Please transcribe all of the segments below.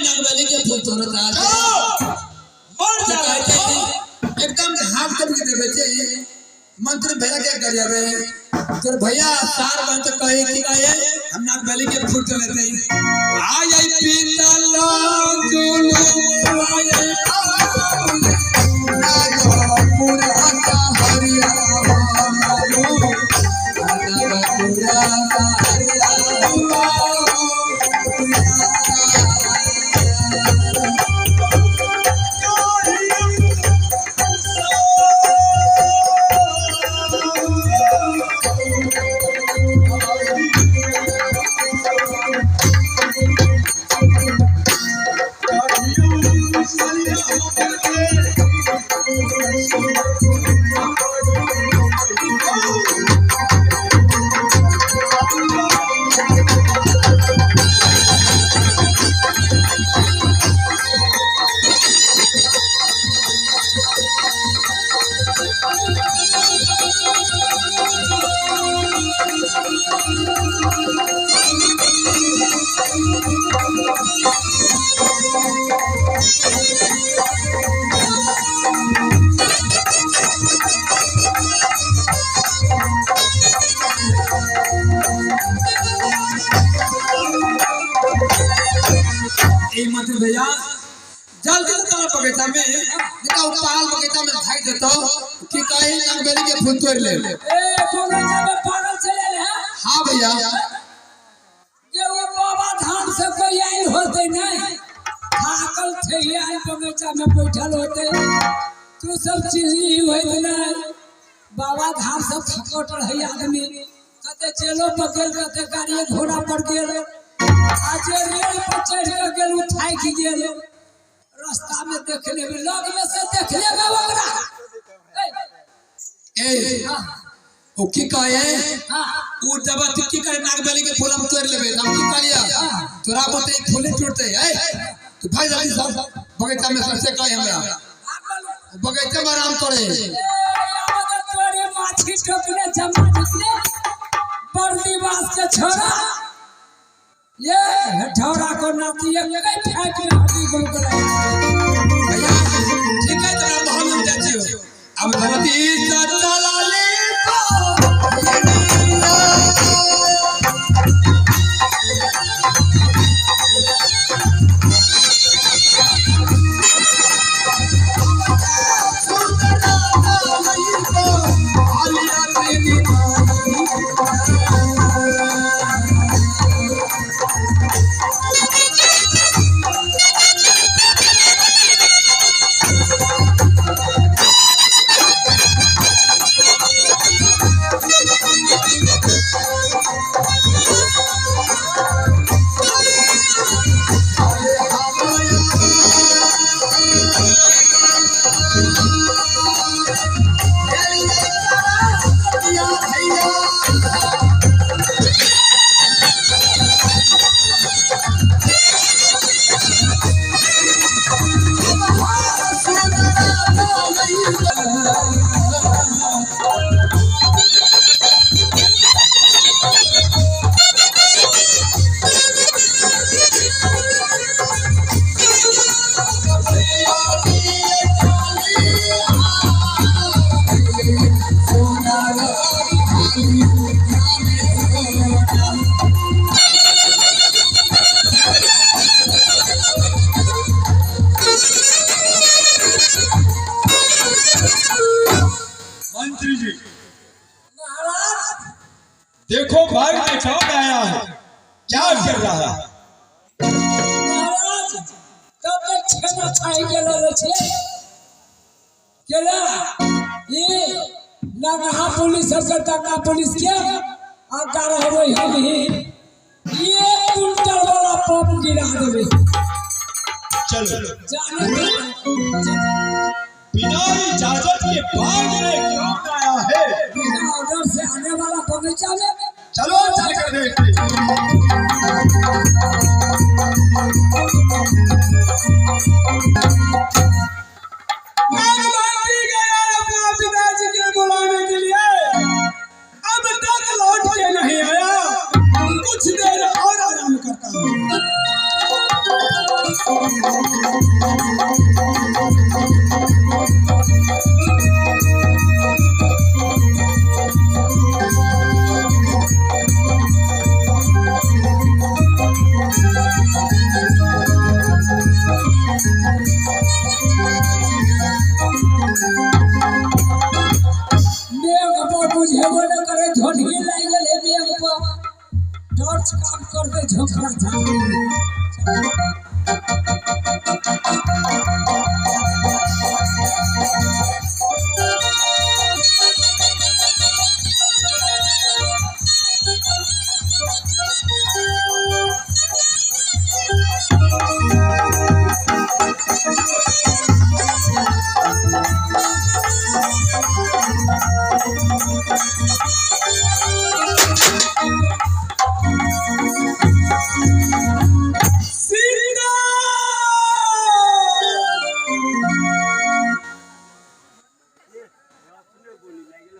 नागबली के फूल तोड़ता मर जा एकदम हाथ कर के देवे छे मंत्री भैया के गरियाबे तोर भैया सार बन तो कहे कि कहे हम नागबली के फूल तोड़ लेते आई आई पीतल जुलू आई नागपुर का हरिया नागपुर का हरिया। मंत्री भैया जल्दी से चलो बगीचा में, नहीं तो पाल बगीचा में भाग देतो कि कहीं नागबेली के फूल तोड़ ले। ए बगीचा में पागल चले ले। हां भैया के वो बाबा धाम से कोई आइल होते नहीं, थाकल थे आइल बगीचा में बैठल होते, तू सब चीज ही होत नहीं। बाबा धाम से थकट रहे आदमी, कते चेलो पर गेल, कते गाड़ी घोड़ा पर गेल, आज रेल पर चढ़ के गेल, थाकि गेल। रास्ता में देख लेबे, लग में से देख लेबे ओकरा। ए ओ की कहे उ जब तू की करे नागबेली के फूल हम तोड़ लेबे, हम की कहलिया तोरा बोते फूल टूटते। ए तू भाग जल्दी सब बगीचा में सबसे कहे हमरा बगीचा में आराम करे। तोरे माछी टोकने जमा निकले बर्दीवास के छोरा, ये हठौरा को नाती ये कई फेंक में हड्डी गोल कर। भैया ठीक है तोरा बहुत हम जाती हो। अब धरती चला ले मंत्री जी महाराज देखो भाई में कौन आया है, क्या कर रहा है? महाराज तब तक छेना खाई गेल रहे केला ये नगहा पुलिस सबके दंगा पुलिस के आगा रहबै हम ही, ये कुंटल वाला पंप गिरा देबै। चलो जाने बिना इजाजत के भाग में कौन आया है? बिना ऑर्डर से आने वाला बगीचा में चलो चल कर देखते। गया अपना पिताजी के बुलाने के लिए, अब तक लौट के नहीं आया, कुछ देर और आराम करता हूँ। मेघ पर बुझेबो न करे, झोटकी लागि गेल है मेघ पर। टॉर्च काम कर दे झोंकरा झाड़ी।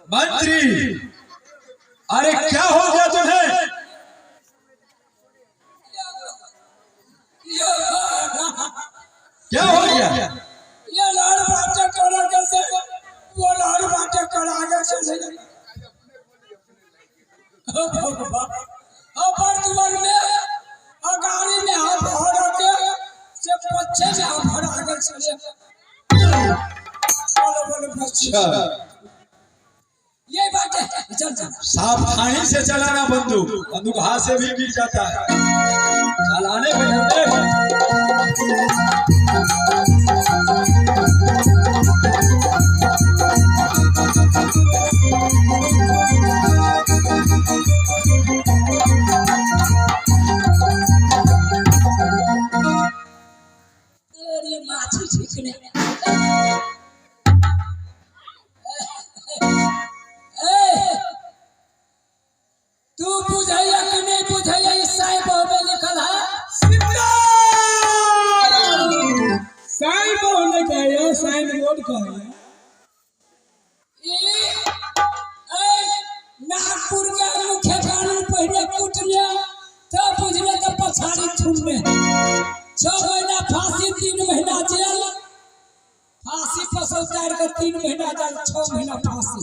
मंत्री, अरे क्या हो गया तुम्हें? क्या हो गया? ये लाल बाटे करा कैसे, वो लाल बाटे करा कैसे। वर्तमान में अगाड़ी में हाथ भरा के से पच्छे में हाथ भरा के चले। बोलो बोलो अच्छा, ये बात है, चल चल। सावधानी से चलाना बंदूक, बंदूक हाथ से भी गिर जाता है। चलाने पे तेरी माछी छिकने। तू बुझाइया कि नहीं बुझाइया? इस साई बहु में लिखल है। साईं बहु नहीं कहे, साइन बोर्ड कहे। नागपुर के मुख्य कानून पहले कुटने तब बुझले तो पछाड़ी थुनने। 6 महीना फांसी, 3 महीना जेल। फांसी फसल उतार के 3 महीना जेल, 6 महीना फांसी।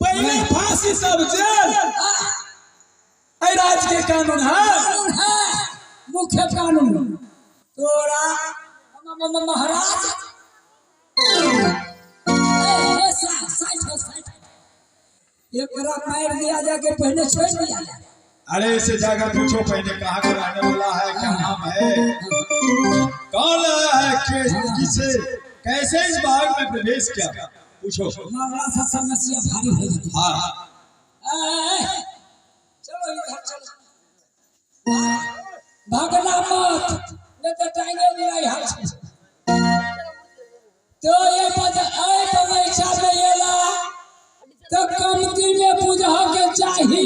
पहले फांसी सब जेल। ऐ राज्य के कानून है, कानून है मुख्य कानून। तोरा महाराज एकरा मार दिया जाके पहले छोड़ दिया। अरे इसे जाकर पूछो पहले कहाँ का रहने वाला है, क्या नाम है, कौन आया है, किसे कैसे इस बाग में प्रवेश किया, पूछो। मरला से समस्या भारी हो जाती। हाँ चलो इधर चलो, भागना मत, नहीं तो टाइगे बुराई हाल। तो ये बगीचा में एला तो कमती में बुझ के चाही,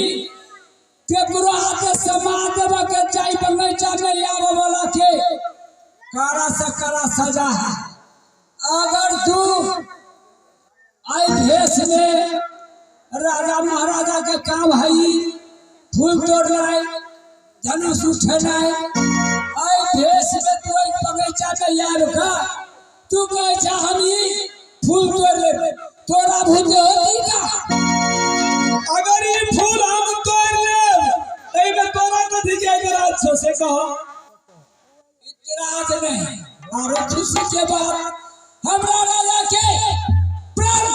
केकरो हाथ समा देवे के चाही। बगीचा में आवे वाला के कड़ा से कड़ा सजा है। अगर तू आई भेष में राजा महाराजा के काम है फूल तोड़नाय, धनुष उठेनाय, आई भेष में तू बगीचा में आब का तू कहे छा हम ई फूल तोड़ ले, तोरा भूत होती का? अगर ये फूल हम तोड़ लेब एमे तोरा कथी के ऐतराज छौ से कहो? ऐतराज नहीं, और खुशी के बाद हमरा राजा के प्रेम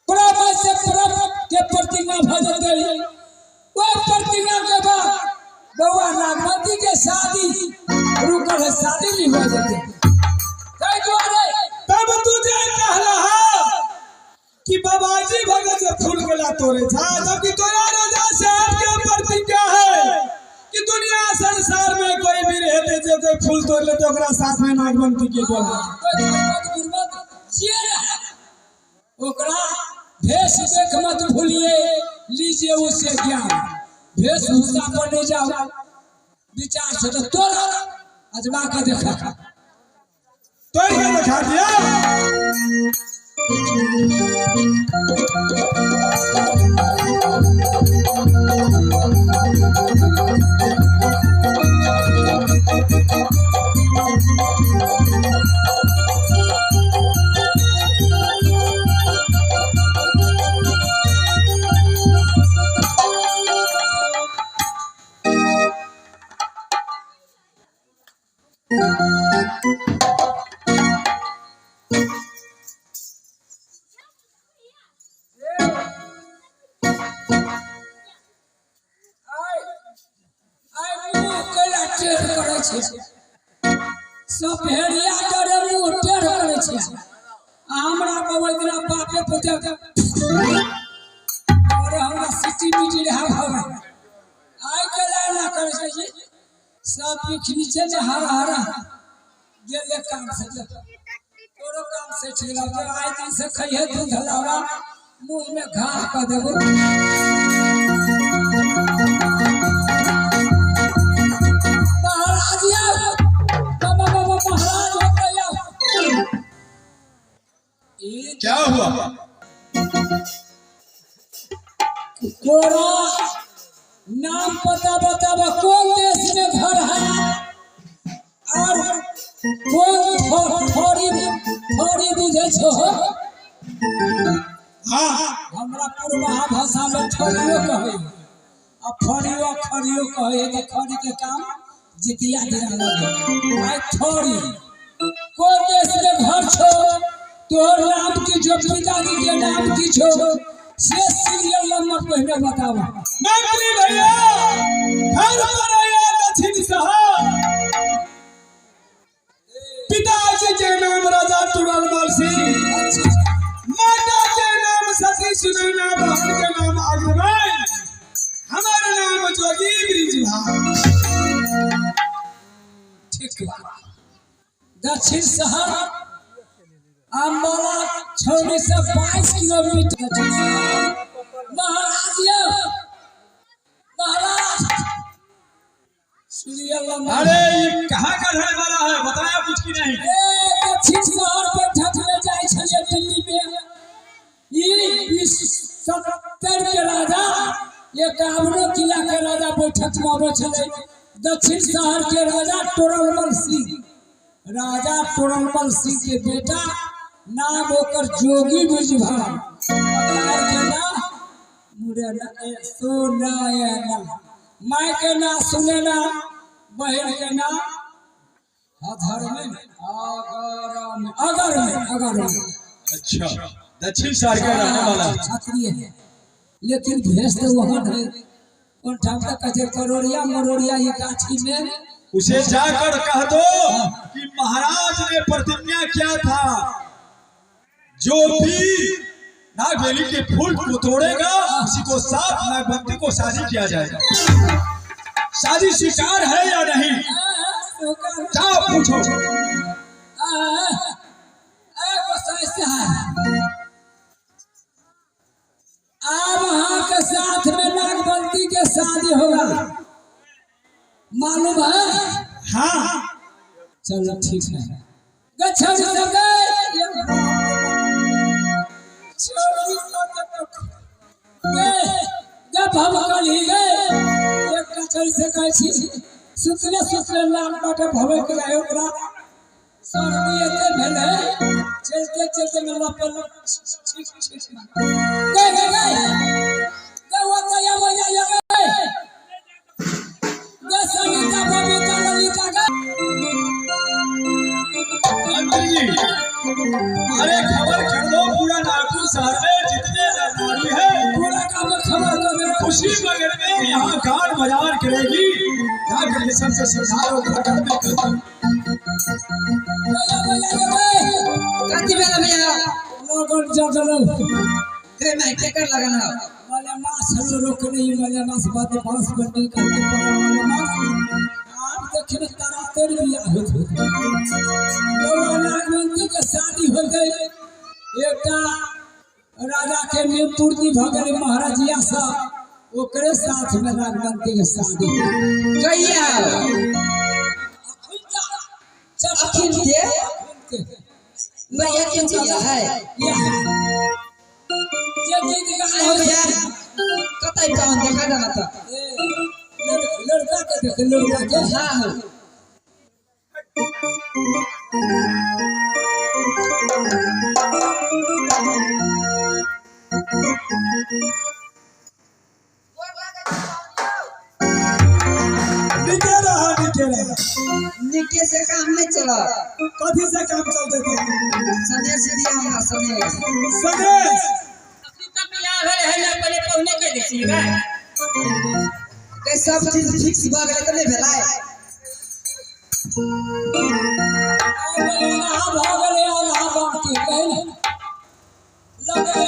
प्रेम से प्रेम के प्रतिज्ञा भ जतै। ओहि प्रतिज्ञा के बाद बउआ नागमती के शादी रुकल है, शादी भी हो जतै। ताहि दुआरे तब तू जे कहला कि बाबाजी भगत से फूल गेला तोरे छा, जबकि तोरा राजा साहब के प्रतिज्ञा है कि दुनिया संसार में कोई भी रहते जे कोई फूल तोड़ लेते ओकरा साथ में नागवंती के बोला। ओकरा भेष देख मत भूलिए, लीजिए उससे ज्ञान। वेशभूषा पर नहीं जाओ, विचार से तो तोड़ा अजमा के देखा, तोड़ के दिखा दिया। टेढ़ करै छै सब भेड़िया डरे मुँह टेढ़ करै छै। आ हमरा ओहि दिना बापे पुते अरे हमरा सिटी मिटी रहा हवे आइ काल्हि एना करै छै जी। सब पिखनी छै ने हरा हरा गेले काम से तोरो काम से ठीक लगतौ। आइ दिन से खइहे दूध लावा मुँह में घाह कऽ देबो। महाराज यौ बाबा बाबा महाराज हो गया। क्या हुआ? तोरा नाम पता बताब, कौन देश में घर है और कौन थोड़ी थोड़ी बुझे छो? हाँ हमरा पूर्वा भाषा में थोड़ियो कहे आ फड़ियो खड़ियो कहे तो खड़ी के काम जितिया दिना लगे। आइ थोड़ी कौन देश में घर छो, तोहर नाम की जो पिताजी के नाम की छो से सीरियल नंबर पहले बताब। मंत्री भैया घर पर आया दक्षिण शहर, पिताजी के नाम राजा तुरलमल सिंह, माता के नाम सती सुनैना, बहन के नाम अग्रवाल, हमारा नाम जोगी ब्रिजभा। ठीक बा। दक्षिण शहर अम्बाला छौनी से 22 किलोमीटर दक्षिण शहर। महाराज यौ महाराज सीरियल नंबर। अरे ये कहाँ का रहने वाला है, बताया कुछ की नहीं? ए दक्षिण शहर बैठक में जाइ छलियै दिल्ली में। ई 2070 के राजा 51 किला के राजा बैठक में अबै छलै। दक्षिण शहर के राजा तोरणमल सिंह, राजा तोरणमल सिंह के बेटा नाम ओकर जोगी ब्रिजभान, के नाम मुरेना सुनैना, माय के नाम सुनैना, बहन के नाम अधर में अगर में अगर में। अच्छा दक्षिण शहर का रहने वाला है, क्षत्रिय है लेकिन भेष तो वहाँ है। कौन ठाम तक कहै छै करोड़िया मरोड़िया ये गाछी में। उसे जाकर कह दो कि महाराज ने प्रतिज्ञा किया था जो भी नागवेली के फूल को तोड़ेगा उसी को साथ नागवंती को शादी किया जाएगा। शादी स्वीकार है या नहीं जाओ पूछो। आप वहाँ के साथ में नागवंती के शादी होगा मालूम है? हाँ चलो ठीक है। गच्छा सब गए गप हम कल ही गए एक कचौड़ी से कहै छी सुतले सुतले लाल बाटे भवे के रहे ओकरा सर्दी एते भेलै चलते चलते में लपल ठीक ठीक गए गए गए गए ओतय मैया गए गए सनीता बबीता ललिता गए। मंत्री जी अरे खबर कर दो पूरा नागपुर शहर में जितने नारी है पूरा गांव में खबर कर दो। खुशी मगर में यहाँ गान बाजार करेगी जाकर ये सबसे सरदार और घर में कर दो। कति बेला भैया लगन जगलो के मैं के कर लगन हो वाले मास रोक नहीं वाले मास बात बांस बंडी करके पड़ा वाले मास आप देखिए तारा तेरी बियाह होत होत नागवंती के शादी हो गई। एकटा राजा के नियम पूर्ति भ गेलै महाराजिया सब ओकरे साथ में नागवंती के शादी कहिया अखिन के भैया के चीज है जे गीत गाय भैया कतई कौन देखा ना त लड़का के देख लड़का के। हां हो निके रहा निके रहा निके से काम नहीं चलत। कथी से काम चलते थे? सनेश दिया हमरा सनेश। सनेश अखनी तक बियाह भेल है ना, पहले पहुने कह दै छियै गै। के सब चीज फिक्स भ गेलै त नहीं भेलै। आधा भ गेलै आधा बाकी कहे ने लगे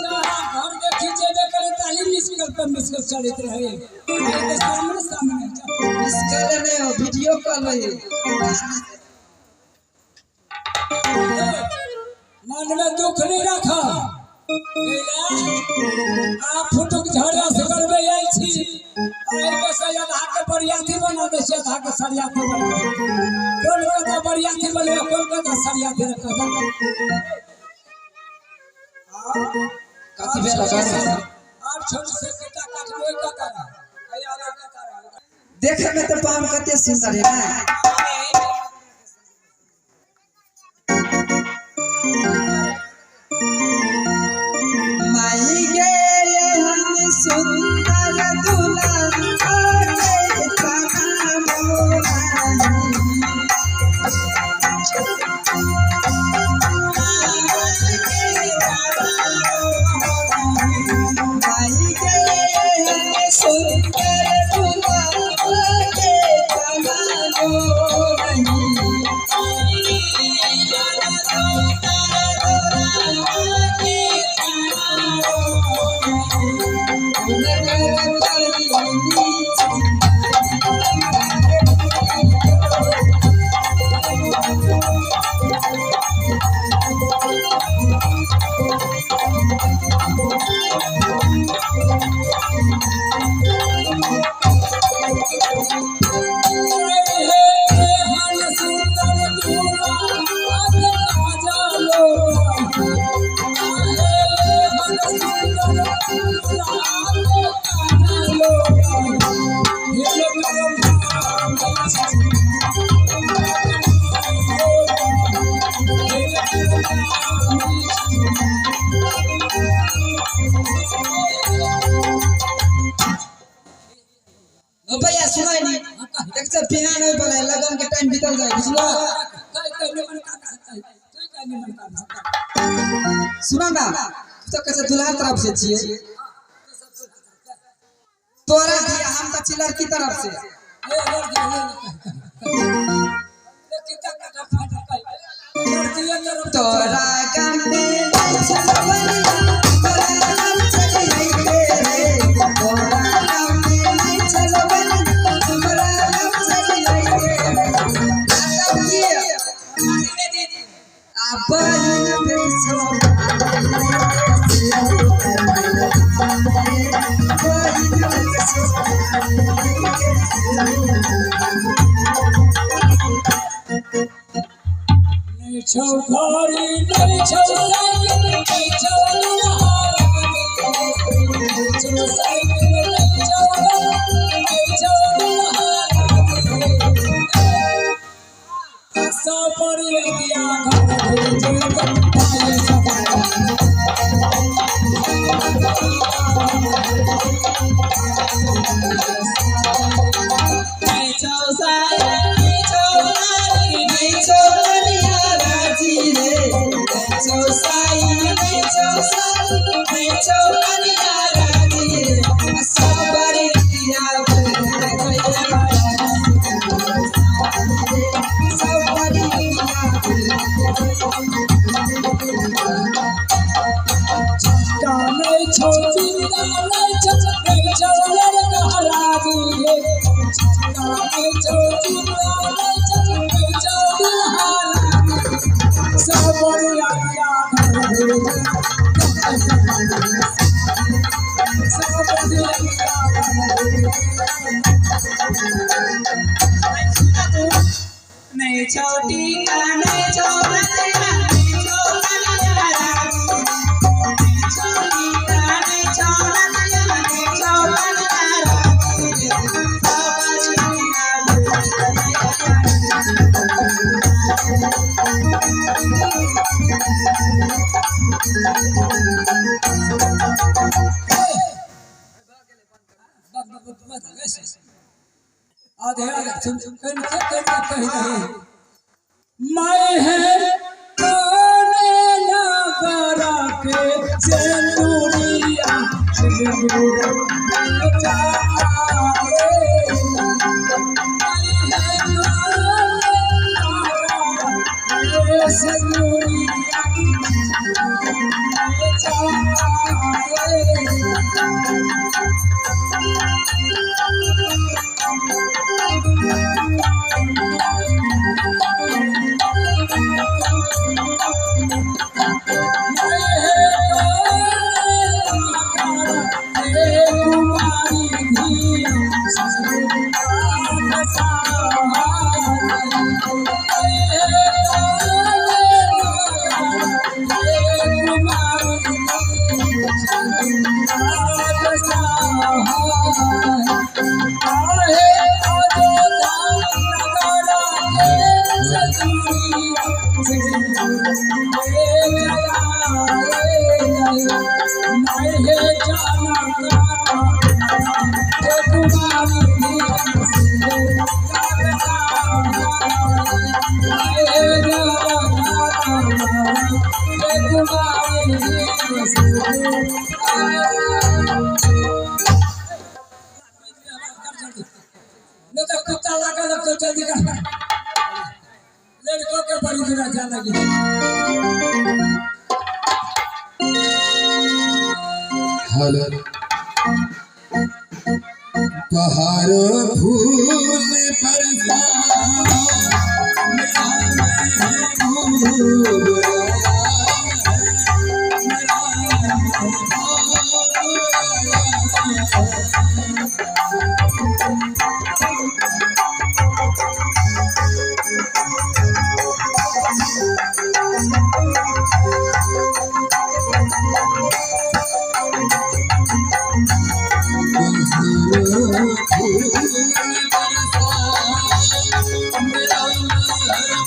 जहाँ घर देखी जेबे करे ताली मिसकल पर मिसकल चलैत रहे। आइ तऽ सामने सामने मिसकल नहीं हो, वीडियो कॉल है। मन में दुख नहीं राखब। आ फुटुक झगड़ा से करबै आयल छी, आइ बस आधा के बरियाती बना दै छी, आधा के सरियाती बना दै छी। कोन कतऽ बरियाती बनबै, कोन कतऽ सरियाती रखबै। कथी भेल ओकर? आर छोट से कटा काटबै कता रह, आइ आरो कता रह। देखे में तो पान कते सुंदर है ना। माई गे हम सुंदर दुल्हा के तना मोरा। माई गे हम सुंदर दुल्हा के तना मोरा। भैया सुनाई नहीं देख सब बिहान होय वाला है, लगन के टाइम बीतल जाए बुझलो। सुना ना तू तो कैसे दुल्हा तरफ से छिए, तोरा दिया हम तो छी लड़की तरफ से। तोरा गम में नहीं चलबलिया, तोरा गम चली जइते रे, तोरा गम में नहीं चलबलिया, तोरा गम चली जइते रे। तब ये आ बहिन भेसो बहिन भेसो। छौ घड़ी नहीं छौ साइकिल नहीं छौ नहीं छौ साइकिल नहीं छौ नहीं छौ सब पर दिया घर भेजे पाए सदा। नहीं छौ साइकिल नहीं छौ गाड़ी नहीं छौ कनिया राजी रे, नहीं छौ साइकिल नहीं छौ साइकिल नहीं छौ कनिया राजी रे, सब बरिया सब बरिया। नहीं छौ चिंता नहीं छौ नहीं छौ लड़का राजी रे, नहीं छौ चिंता नहीं छौ नहीं छौ दुल्हा राजी, सब बरिया घर भेजे सब बरिया नहीं छौ टीका नहीं छौ रतिया नहीं छौ कनिया राजी, नहीं छौ टीका नहीं छौ रतिया नहीं छौ कनिया राजी रे, सब बरिया। आधे आधे सुन कह कह रहे मैं है कोने नगरा के सिंदूरिया सिंदूर नहीं तो कुत्ता लगा तो जल्दी कर लड़कों के बड़ी बुरा जा लगी। हेलो पहाड़ों फूल बरसा मेरा महबूब मेरा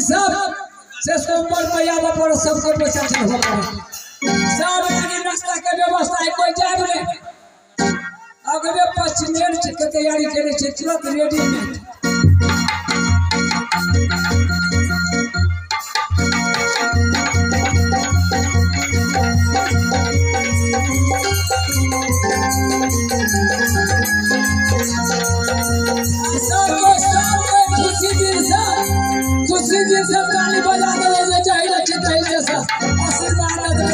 सब से सोमवार पर पर सबको पैसा चढ़वा पड़े सब आगे नाश्ता के व्यवस्था है कोई जाए नहीं अगले 5 मिनट के तैयारी करे छे तुरंत रेडी में। खुशी दिल से ताली बजा दे चाहिए अच्छे तरीके से आशीर्वाद दे।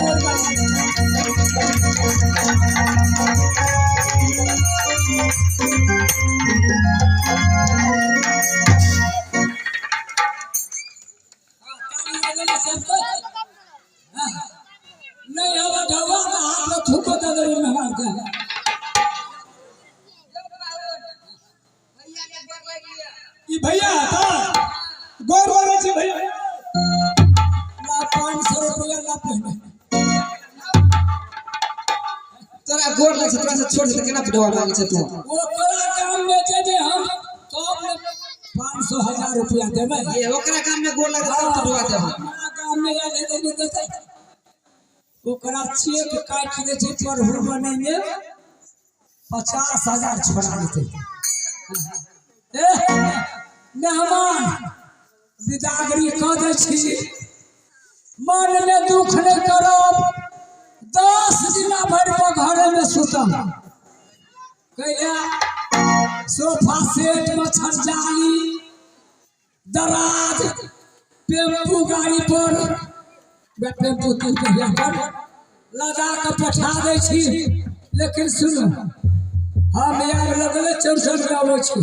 नहीं हवा ढवा तो हाथ में थूको दे दे मेहमान के। ई भैया था गोर गोर छी भैया ला 500 रुपया ला पहले तोरा गोर लग छै तोरा से छोड़ दे केना डोर लागे छै तू ओकरा काम में जेबे हम तो 500 500 हजार रुपया देबै। ये ओकरा गाम में गोर लगतै तब तोड़वा देबो। हमरा गाम में आयल हेतै नहि देतै। ओकरा चेक काटि दै छै प्रभु बनैमे 50,000 छोड़ा लेतै। ए मेहमान विदागरी कऽ दै छी, मन में दुख नहि करब, 10 दिना भरि पर घरे में सुतब। कहिया सोफा सेट मच्छर जाली दराज टेम्पू गाड़ी पर टेम्पू तीन पर लगा के पठा दै छी। लेकिन सुनू, हम आब लगले चौरचन के अबै छी,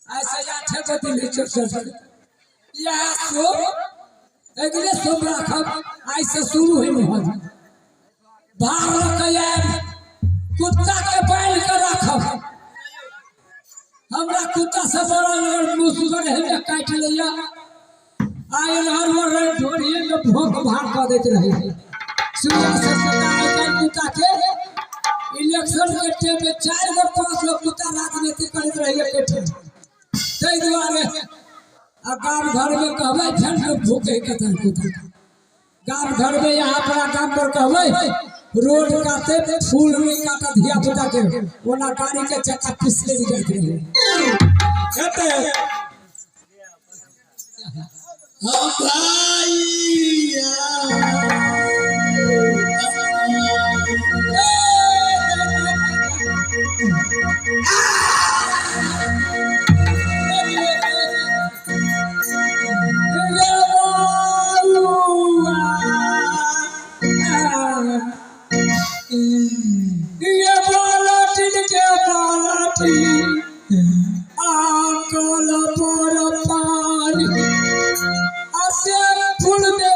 ऐसे 8 बजे नहीं चौरचन, इएह सोम अगले सोम राखब, आइ से शुरू होइ मोहन भार लऽ के आयब, कुत्ता के बान्हि के राखब। हमरा कुत्ता से बड़ा अगर मुसगर हेमे काटि लैया, आयल हर मर ढोरिये में भोंक भार कऽ दैत रहै। सुइया से कुत्ता आइ काल्हि कुत्ता के इलेक्शन के टाइम में 4 गो 5 गो कुत्ता राजनीति करैत रहैया एकेठाम। ताहि दुआरे आ गाम घर में कहबै फेर भूखे कतन कुत्ता। गाम घर में यहाँ पर गाम पर कहबै रोड काटे फूल नहीं काटा धिया पुता के, ओना गाड़ी के चक्का पिसले जाइत रहे। ये बालाटिन के बालाटी आकल पर पानी असे फूल में